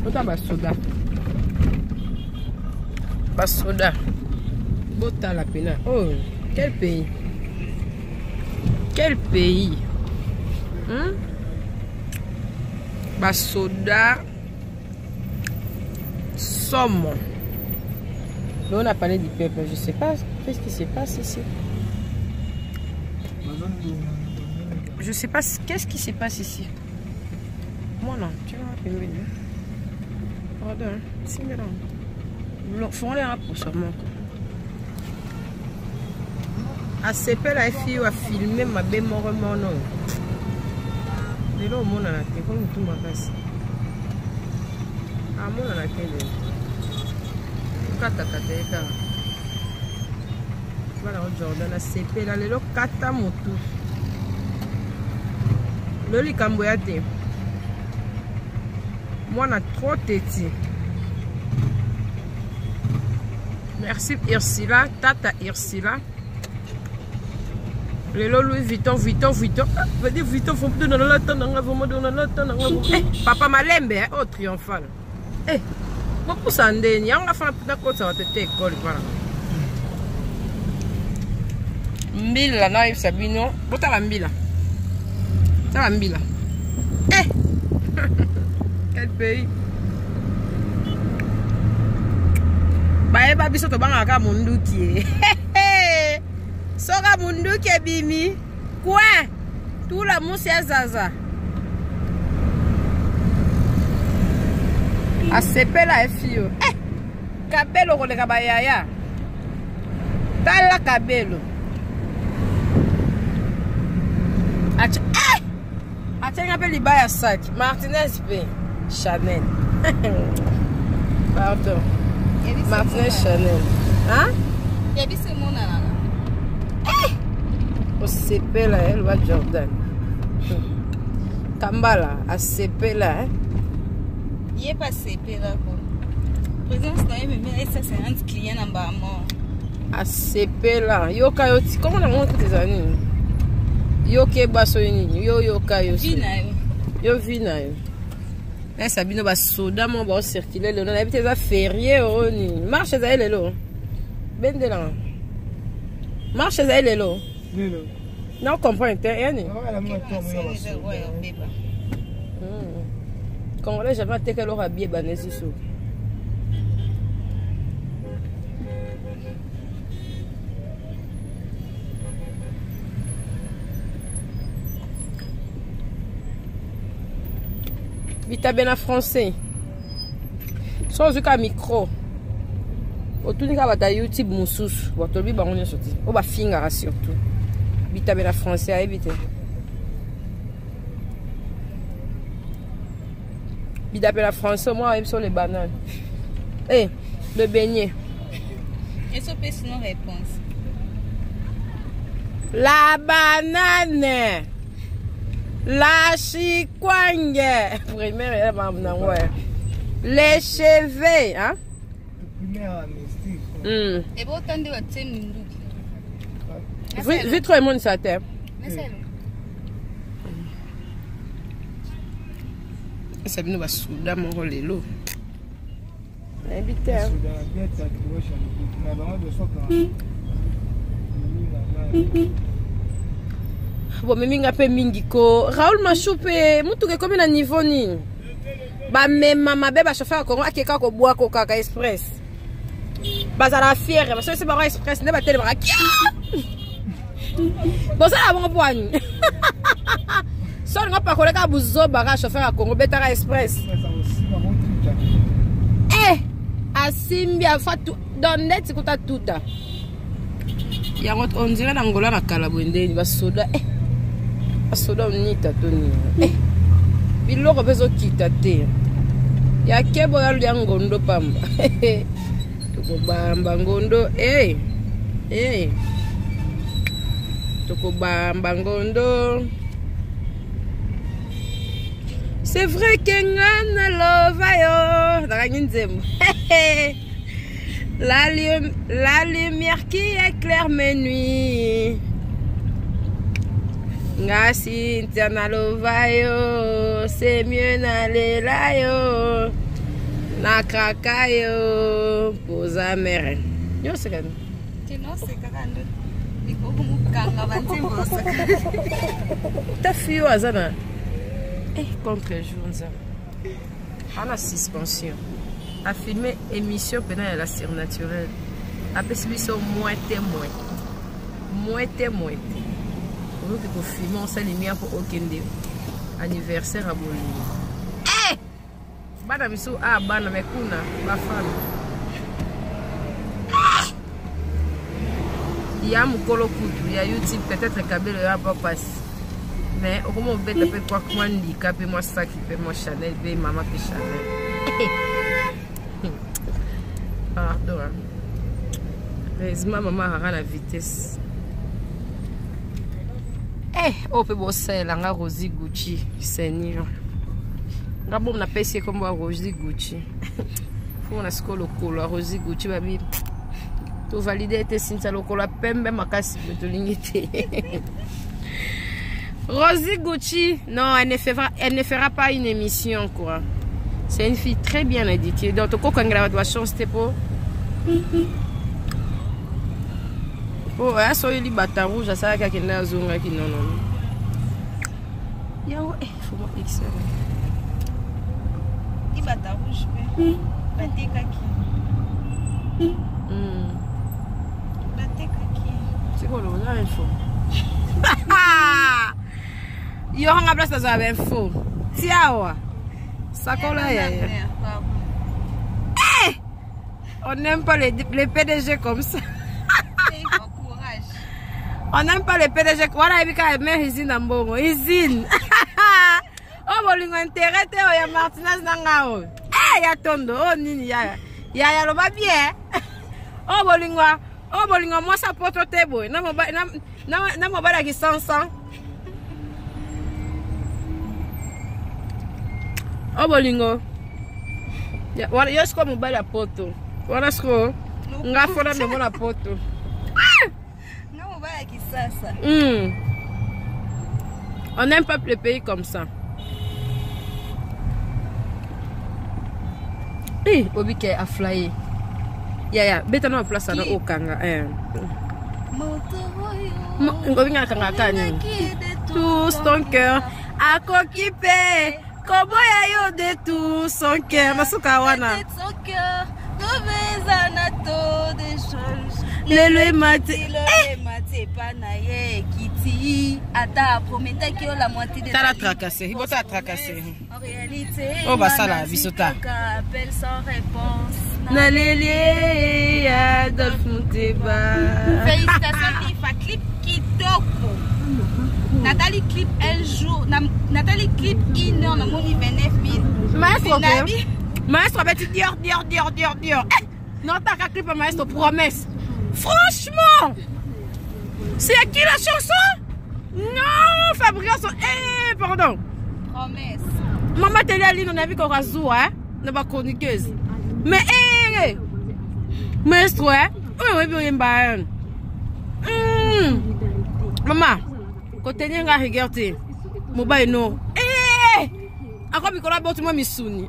Ota basoda. Basoda. Botala pena. Oh, quel pays? Quel pays? Basoda somo. Là, on a parlé du peuple. Je sais pas qu'est-ce qui se passe ici. Je sais pas qu'est-ce qui se passe ici. Moi non, tu vas pembeni. Pardon, simbela. Fongola poso moko. Asepela efi oyo afilme mabe moko mono. Lelo omonana te, ko mutu makasi. Amonana te lelo. Katakata ye kaka. Bana o Jordan asepela lelo kata motu. Lelo likambo ya te. Mwana trop teti. Merci Ursula, tata Ursula. Lelo Louis Vuitton, Vuitton, Vuitton. Ah, veut dire Vuitton, faut donner la tante, vraiment donner la tante. Eh, papa Malembe, eh, oh triomphal. Eh, bopusa ndeni, yango afana nakotisa bato te ekole wana. Mbila nayebisa bino, botala mbila. Tala mbila. Eh! Quel pays? Bayeba biso tobangaka kaka munduki. Soka munduki ebimi, coin tula musi ya zaza. Asepela efio. Eh! Kabelo koleka bayaya. Tala kabelo. Acha eh! Atianga mpe libaya sac. Martinez mpe Chanel. Pardon. Martinez Chanel. Hein? Ya biso emonanaka. Eh! Osepela eh, loba Jordan. Kambala asepela eh. Ye pa sepela ko. Présence na ye meme esa 50 client na mbala moko. Asepela yoka yo ti komona ngo kutu ezala nini? Yoka ebaso yo nini? Yo yoka yo. Vi na yo. Yo vi na yo. Nayesa bino basoda moko baocircule lelo nayebi te eza ferie oyo nini marche ezali lelo bendelanga marche ezali lelo na comprendre te yani congolais jamais ateka eloko ya bie bana esusu bitabe na français so ozwi kaka micro otuni kaka bato ya youtube mosusu bato olobi bango nyonso te oyo bafingaka surtout bitabe na français ayebi te bitabe na français moi ayebi so le banane e eh, le beignet. Esopesi no réponse. La banane. La chikwange. Primaire, ya mamu nango ya. Les cheveux, hein? Ebota nde batie minduki. Vitro emonisa te. Esa bino basuda moko lelo. Nayebi te. Bomemi nga mpe mingi ko Raoul Mashu mpe motuka ekomi na niveau nini? Bamema mabe bachauffeur ya Congo akeka kobwako kaka express. Bazala fiere basoki bango express nde batelemaka kia. Bosala bongo mpo ani? So olinga pakola kaka buzoba kaka chauffeur ya Congo betaka express. Eh, asimbi afa tu donc ndeti kuta tuta. Yango on dirait na Angola na kala boye ndeni basoda eh basoda onita to nini eh biloko mpe ezokita te ya kebo ya lia ngondo pamba tokobamba ngondo eh eh tokobamba ngondo. C'est vrai que nga nalova yo nakangi nzembo. La lumière qui éclaire mes nuits. Nga Cynthia nalova yo, c'est mieux nalela yo. Nakraka yo poza mere. Yo seka ni. Ta fille oyo aza na eh, contre jour nzambe ana suspension afilme émission mpena ya la surnaturelle apesi biso moins te moins moins te moins te oyoki kofilme osali mia mpo okende anniversaire ya bolingo eh! Bana misu ah bana mais kuna ba femme. Ya mukolo kutu ya YouTube peut-être kabelo ya pas pasi. Mais okoma obeta pe kwa mwa ndika pe mwa saki pe mwa Chanel pe mama pe Chanel. Pardon. Hein. Heureusement maman arara na vitesse. Eh, oyo pe bosalela nga Rosie Gucci, Seigneur. Nga bomo napesi ye kombo ya Rosie Gucci. Fo na sikoyo lokolo ya Rosie Gucci babi tovalide ete Cynthia lokolo ya pembe makasi boye tolingi te. Rosie Gucci, non, elle ne fera pas une émission quoi. C'est une fille très bien éduquée. Donc tokokangela bato ba chance te po po aya soki libata rouge asalaki akende azongaki non non yango eh, faut moi xr libata rouge mpe batekaki batekaki sikoyo oza info yokanga place nazala bainfo tiawa sakola yaya On n'aime pas les PDG comme ça. On n'aime pas les PDG. Voilà, il y a mère usine na mbongo. Usine. Oh, bolingo intérêt te ya Martinez na nga oyo. Eh, ya tondo. Oh, nini ya. Ya ya loba bien. Oh, bolingo. Oh, bolingo mwasa poto te boye. Na mobali na na, na mobali ya kisansan. Oh, bolingo. Ya, wana yo sikoyo mobali ya poto. Wana sikoyo nga fona memo na poto. Nga mobali ya kisasa. On n'aime pas le pays comme ça. Eh, obike a flyer. Ya ya, beta na place na okanga. Eh. Obinga kanga kani. Tout ton cœur akoki pe koboya yo de tout son cœur masuka wana. Lelo emati tala tracasserie botala tracasserie oyo basala biso ta naleli Adolphe Muteba. Félicitations Lifa, clip kitoko. Nathalie clip un jour, Nathalie clip une heure, namoni 29 000. Maestro, maestro abeti Dior, Dior, Dior, Dior, Dior. Eh, non, t'as clip maestro, promesse. Franchement, c'est à qui la chanson? Non, Fabregas, eh, pardon. Promesse. Maman Télé Aline, on a vu qu'on a hein, na ba chroniqueuse. Mais eh, maestro, hein, oui, oui, oui, oui, Maman, côté nga rigueur te. Mobile no. Eh! Encore mikolo aboti mwa misuni.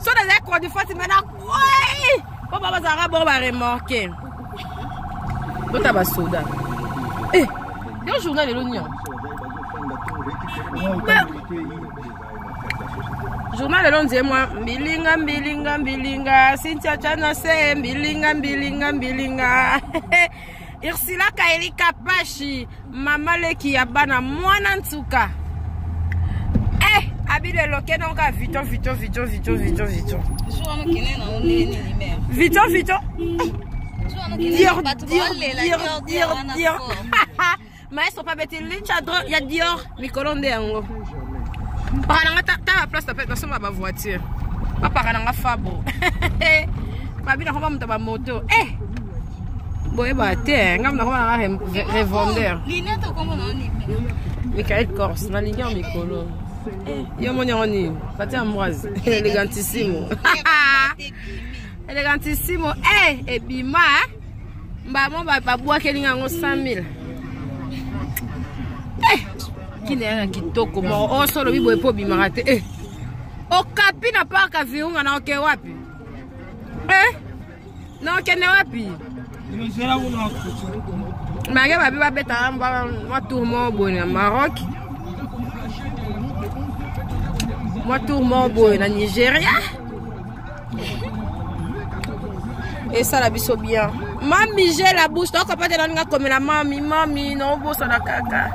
So nazali chroniqueuse maintenant. Ouais! Po ba bazalaka bongo ba remorquer. Bota ba soda. Eh! Yo journal lelo nini? Journal lelo nzie mwa mbilinga mbilinga mbilinga Cynthia Chana se mbilinga mbilinga mbilinga. Ursula Kaeli Kapashi, mama leki ya bana mwana ntuka. Eh, abile loke donc a vito vito vito vito vito vito. Vito vito. Dior Dior Dior Dior Dior. Maestro pa beti lincha ya Dior mikolo nde yango. Paka nanga ta ta place ta pete nasomba ba voiture. Papa nanga fabro. Babi na koma muta ba moto. Eh. Boyeba te, ngam na koma nanga revendeur. Michael Kors, nalingi ya mikolo. Yo moni yango nini? Pati Ambroise, elegantissimo. Elegantissimo, eh, ebima, eh. Mbamo babwakeli nga yango 100 000. Eh, kini ya kitoko moko. Oh, solo bi boye po bimaka te. Eh. Okapi na parc ya Virunga na oke wapi? Eh? Na okende wapi? Make babi babetaka mwa tour moko boye na Maroc. Mwa tour moko boye na Nigeria. Esala biso bien. Mami j'ai la bouche, tokopa te naninga komela mami, mami, naobosana kaka.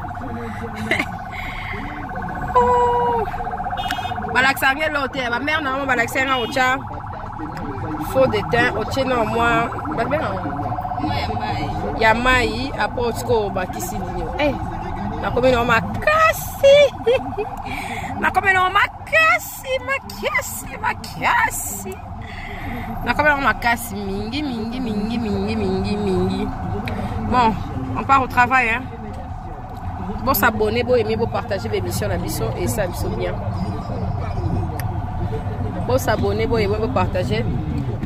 Balakisaka nge eloko te, bamare na bango balakisa nga otya faux de teint, otie na mwa babenga ya mai, apres otiko obakisi nini. Eh, nakomi na makasi, nakomi na makasi, makasi, makasi, nakomi na makasi mingi mingi mingi mingi mingi mingi. Bon, on part au travail, hein. Bon s'abonner, bon aimer, bon partager l'émission na biso et ça biso bien. Bon s'abonner, bon aimer, bon partager.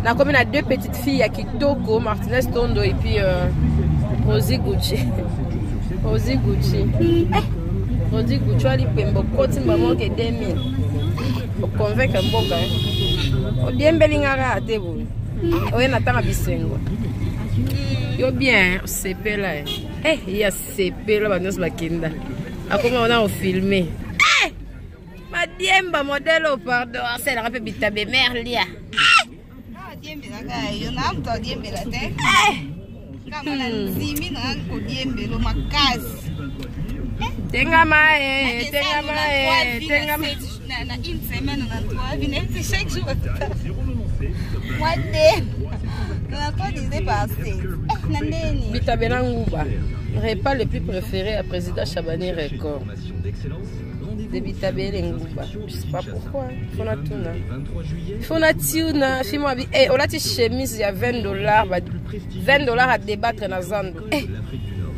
Nakomi na deux petites filles ya kitoko, Martinez Tondo et puis Rosie Gucci. Rosie Gucci. Eh, Rosie Gucci ali pembo koti mbamo ke 2000. Oconvaincre mboka. Odiembeli ngaka te boye. Oye na tanga bisengo. Yo bien, sepela. Eh, ya sepela ba nyonso bakenda. Akoma wana ofilme. Eh! Madiemba modèle oh, pardon, asalaka mpe bitabe mère lia. Adiembelaka yo na moto adiembela te. Kama na ndimi na kodiembelo makasi. Tengama eh, tengama eh, tengama. Na une semaine na trois vies, même si chaque jour. Moi de. Na trois disait passé. Na ndeni. Bitabe na nguba. Repas le plus préféré à président Chabani Record. De bitabele nguba. Je sais pas pourquoi. Fona tuna. Fona tuna. Fimo abi eh olati chemise ya $20 ba $20 à débattre na zando. Eh.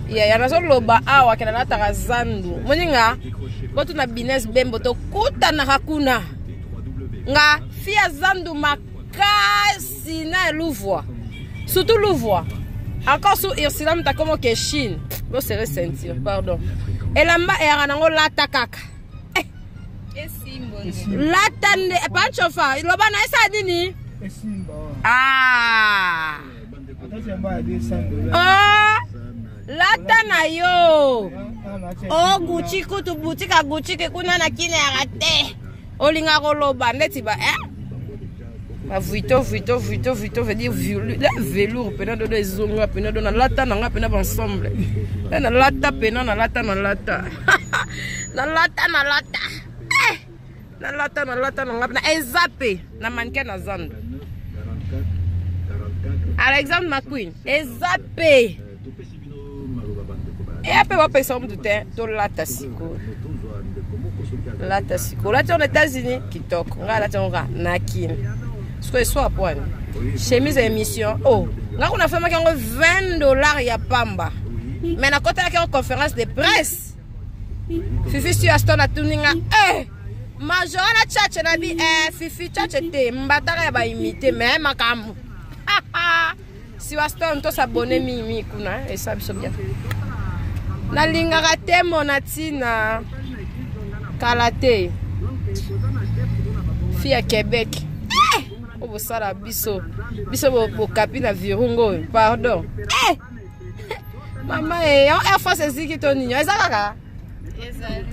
Ya ya nazoloba awa kena nataka zandu. Moninga botuna Bines Bembo tokutanaka kuna. Nga fia zandu makasi na Louvwa. Surtout Louvwa. Encore sous Ursula mutakomo ke Chine. Bo serrer ceinture, pardon. Elamba eyaka nango lata kaka. Eh. Lata nde panchofa loba na esa nini? Ah. Oh, lata na yo. Oh, Gucci kutu boutique ya Gucci ke kuna na kine ya te. Olinga koloba ndeti ba eh? Ba vuito vuito vuito vuito veut dire velours pena dodo ezonga pena do na lata na nga pena ba ensemble. Na lata pena na lata na lata. Na lata na lata. Eh! Na lata na lata na nga pena ezape na mannequin na zando. Alexandre McQueen ezape. E ape bapesa mutu te tolata sikoyo. Lata sikoyo. Olati yango na États-Unis kitoko. Ngai alati yango kaka na Kin. Sikoyo eswa pwani. Chemise ya émission. Oh, ngai kuna femaki yango $20 ya pamba. Mais nakotelaki yango conférence de presse. Fifi Stu Aston atuni nga eh Major na Tchatche na bi eh Fifi Tchatche te mbataka ya ba imité mais makambo. Siwaston to s'abonner mingi kuna esa biso bien. Nalingaka te mona tina kala te. Fille ya Québec. Eh! Obosala biso. Biso bokapi na virungo oyo. Pardon. Eh! Mama eh, Air Force eziki to nini? Eza kaka? Ezali.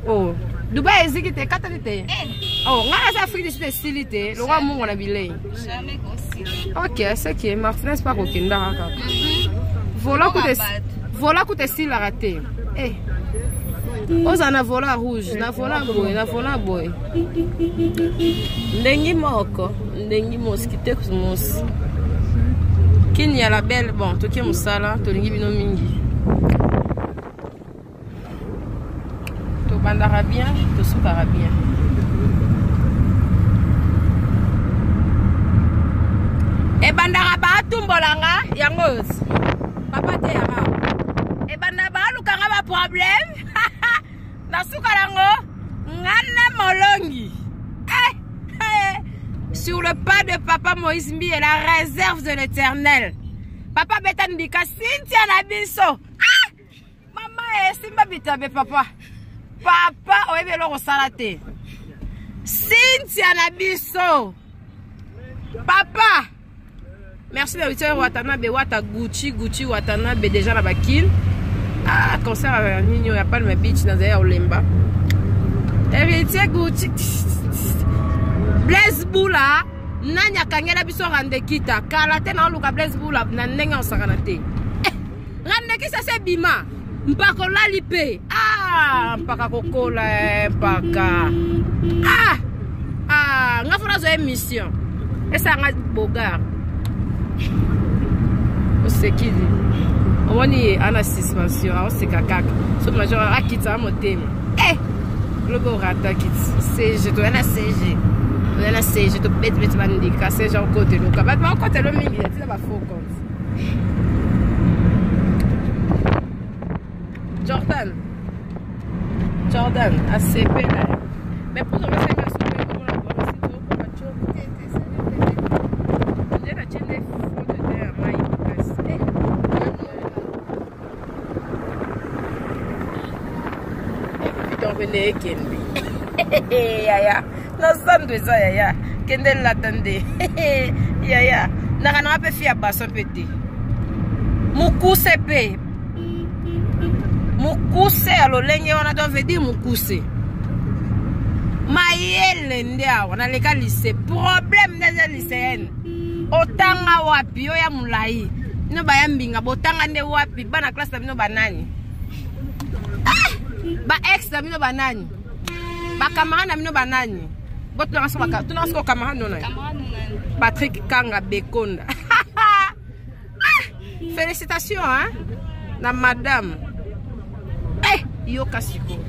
Oh, Dubai eziki te, katani te. Oh, nga naza Afrique du Sud esili te, lokwa mungo na bilei. Jamais kosila. Ok, c'est que Martinez pa kokenda kaka. Vola kuta vola kuta esilaka te. Eh. Oza na vola rouge, na vola boye, na vola boye. Ndengi moko, ndengi moski te mosi. Kini ya la belle, bon, tokie mosala, tolingi bino mingi. Tobandaka bien, tosukaka bien. Ebandaka batumbolanga yango papa te yanga. Ebandaka balukanga ba problème. Nasuka yango ngana molongi. Eh, eh. Sur le pas de papa Moïse Mbiye, la réserve de l'Éternel. Papa beta ndika Cynthia na biso. Ah! Mama eh, simba bitabe papa. Papa oyebi eloko osala te. Cynthia na biso papa merci na witier Watanabe wata Gucci Gucci Watanabe déjà na bakine ah concert ya nini oyo ya Palm Beach nazali ya olemba héritier Gucci Blaise Bula nani akangela biso randekita kala te naoluka Blaise Bula na ndenge osakana te eh, randekisa se bima mpaka olali mpe ah, mpaka kokola eh, mpaka ah, ah, nga fo nazwa émission esanga bogar osekili omoni ye ana suspension aoseka kaka so major akitisa motema eh! lobi orataki cg toya na cg toya na cg tobetibeti bandika cg akoteloka bato bakotelo mingi atina ba faux compte Jordan Jordan asepela mais pour omesenga nde natie nde fond de teint ya mai makasi donc nde ekende yaya na zando eza yaya kende lata nde yaya naka nanga mpe fi ya baso mpe te mokuse mpe mokuse ya lolenge wana donc veut dire mokuse mayele nde awa naleka lycée problème nde eza lycéenne otanga wapi yo ya molai bino baya mbinga botanga nde wapi bana classe na bino banani ah! ba ex na bino banani bacamarade na bino banani botunaka soko camarade no nani patrick kanga bekonda ah! félicitations hein? na madame eh, yoka sikoyo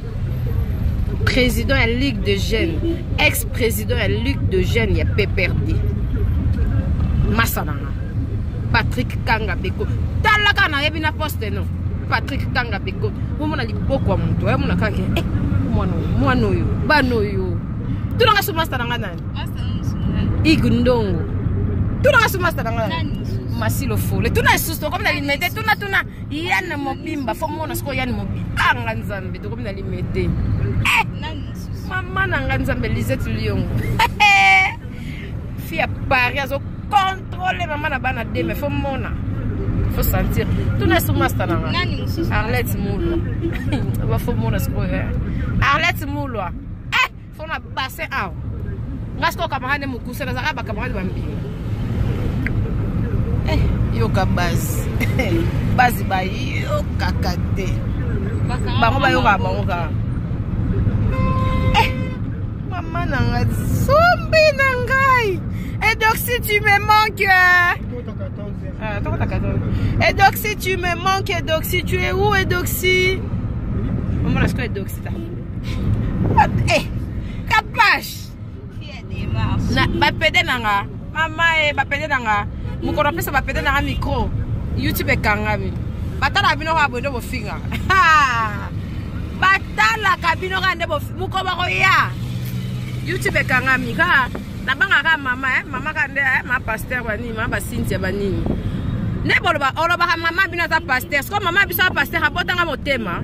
président ya ligue de jeunes ex président ya ligue de jeunes ya pprd masa na nga patrick kanga beko tala kaka nayebi na poste no patrick kanga beko omona liboko ya moto oyamona kaka eh, mwana oyo mwana oyo bana oyo tunanga so masta na nga nani ig ndongo tunanga so masta na nga nani masilo fole tuna lisusu tokomi na limete tuna tuna yane mobimba fo mona sikoyo yane mobimba ah, nga nzambe tokomi na limete eh! mama na nga nzambe lisette liongo fi ya paris azo contrôle mama na bana de mais fo mona fo sentir tuna esu masta na nga arlette mulwa bafo mona sikoyo eh. arlette mulwa eh! fo na bassin awa nga sikoyo camarade mokuse nazalaka bacamarade bambinga eh, yoka base base bayokaka te bango bayokaka bango kaka eh, mama na ngai zombi na ngai et donc si tu me manques ah, Edoxy, tu me manques, Edoxy. Tu es où, Edoxy? Maman, est-ce que Edoxy Eh, kapash. Na bapede na nga. Mama eh bapede na nga. Mokolo apesa bapede na nga micro. YouTube ekangami. Batala bino kaka boye nde bofinga. Batalaka bino kaka nde mokolo bakoya. YouTube ekangami kaka nabangaka kaka mama eh mama kaka nde eh, ma pasteur banini ma basintia banini nde boloba olobaka mama bino aza pasteur sikoyo mama biso aza pasteur abotanga motema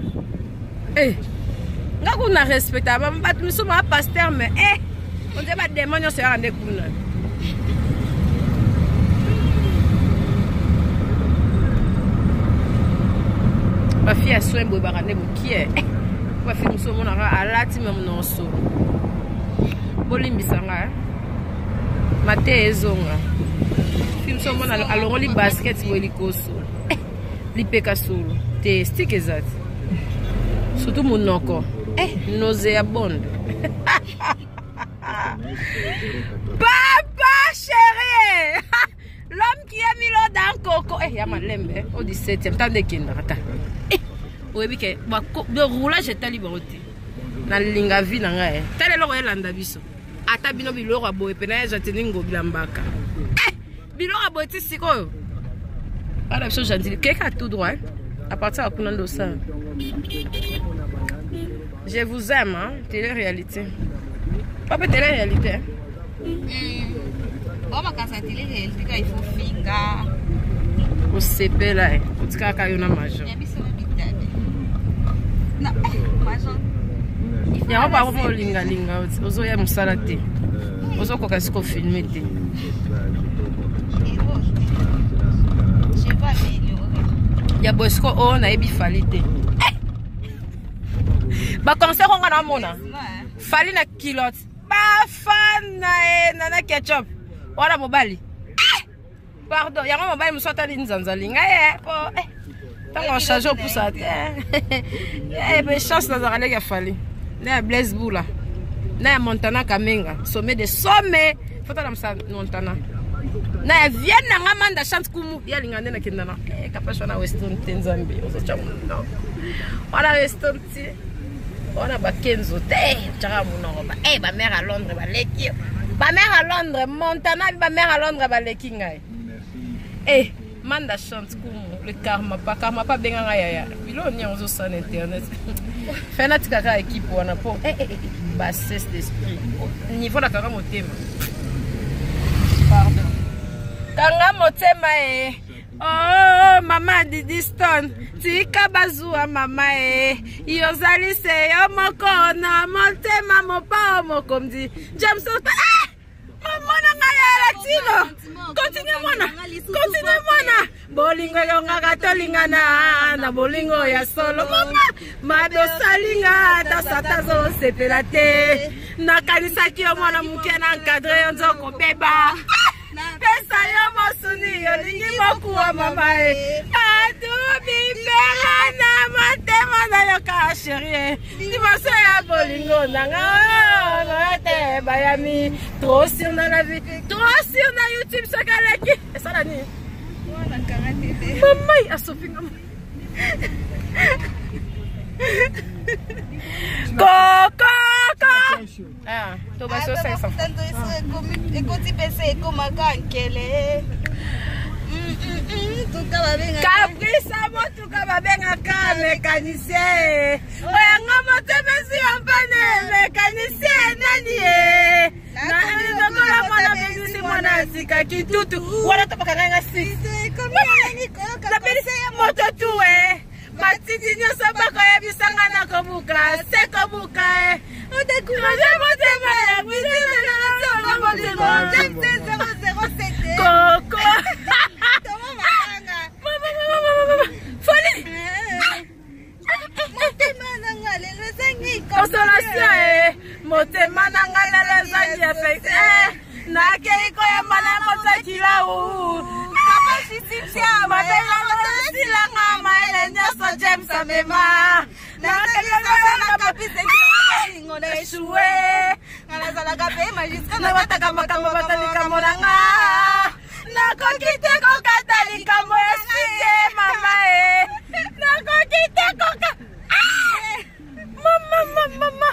eh nga kuna respecta bato misusu ba pasteur mais eh on dirait ba démon nyonso yaka nde kuna bafille ya soin boye baka nde mokie eh, bafille mosusu omonaka alati me monoko solo bolimbisa nga eh. mateya ezonga fille mosusu omona alongoli basket boye likoso eh, lipeka solo te stik eza te surtout monoko eh, nauséabonde papa chérie l'homme qui a mis l'eau dans coco eh, ya malembe eh, au 17e ntango ekendaka ta eh, oyebi ke roulage etali bango te nalinga vie na ngai eh. tala eloko elanda biso ata bino biloko ya boye pena ya jatini ngobila mbaka eh, biloko ya boye ti sikoyo bana biso gentili keka tout droit à partir ya kuna nde osala je vous aime hein? télé réalité pas pe télé réalité hein? Bon, makanisa télé réalité ka il faut finga osepela eh. otikaka yo na major ya biso na bitabe na major Yango bango olingalinga ozoya mosala te, ozokoka siko filme te. Ya bosco oyo nayebi Fally te. Baconcert onga naomona Fally na kilote, bafana ye nana ketchup wana mobali. Pardon, yango mobali mosu atali nzanza alinga ye po ntango ochange opusa te. Pe chance nazalaka ndenge ya Fally na ya Blaise Bula na ya Montana Kamenga, sommet de sommet. Fotala mosa Montana na ya vienne na nga Manda Chante Kumu, ye alinga nde nakenda na kapashe wana Weston te. Nzambe, ozotya monoko wana Weston te, wana bakenzo te, otyaka monoko ba bamare ya Londres baleki, bamare ya Londres Montana, bamare ya Londres baleki ngai. Manda Chante Kumu, le karma pa karma pa benganga yaya biloko nini yango ozosala na internet. Fe natikaka équipe wana mpo bassesse d'esprit niveau na kanga motema. Pardon, kanga motema e. Oh, mama Didi Stone, tika bazuwa mama e. Yozali se yo moko na motema, mopao mokonzi James. Ah! Mama na ngai ya latino, continue mwana, continue mwana. Bolingo elongaka, tolingana na bolingo ya solo. Mama madosalinga ata sata azosepela te. Nakanisaki yo mwana moke, na encadre yo, nzoko beba pesa yo mosuni, olingi mokuwa mama e. Atu bibela na motema nayoka chérie liboso ya bolingo nanga te bayami trop sur na la vie, trop sur na YouTube. Soki aleki esala nini? Mamai asopinga kokoko to basi osalisa. Ekoti pese ekomaka nkele. Kabrisa motuka babengaka mécanicien, oyanga motema esi ya mpane. Mécanicien nani ye lokola mwana bengisi mwana asika kitutu wana tobaka ngai nga 6 napelisi moto tu e matiti nyonso bakoyebisanga na kobuka se kobuka e motema ya koko. Fally Motema nanga lelo ezangi consolation e. Motema nanga lelo ezangi efect. Nakei koyamba na motakilau mabelangosilanga mayele nyonso James amema na échoué. Nazalaka pe magistrat. Nabataka makambo bata likambo na nga, nakoki te kokata likambo esi te mama e, nakoki te koka mama mama.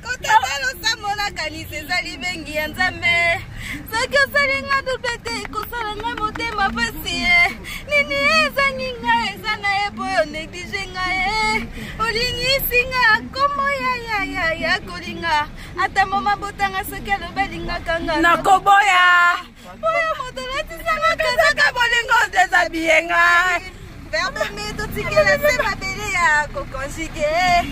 Kotata losambo nakanisa eza libengi ya Nzambe. Soki osalinga double te, ekosala ngai motema pasi ye. Nini ezangi ngai eza na ye po yo néglige ngai ye. Olingisi nga kombo ya ya kolinga ata mama botanga soki alobi alingaka nga nakoboya. Oyo moto olatisanga kazaka bolingo déshabille ngai. Verbe me totikela se mabele ya koconjuguer.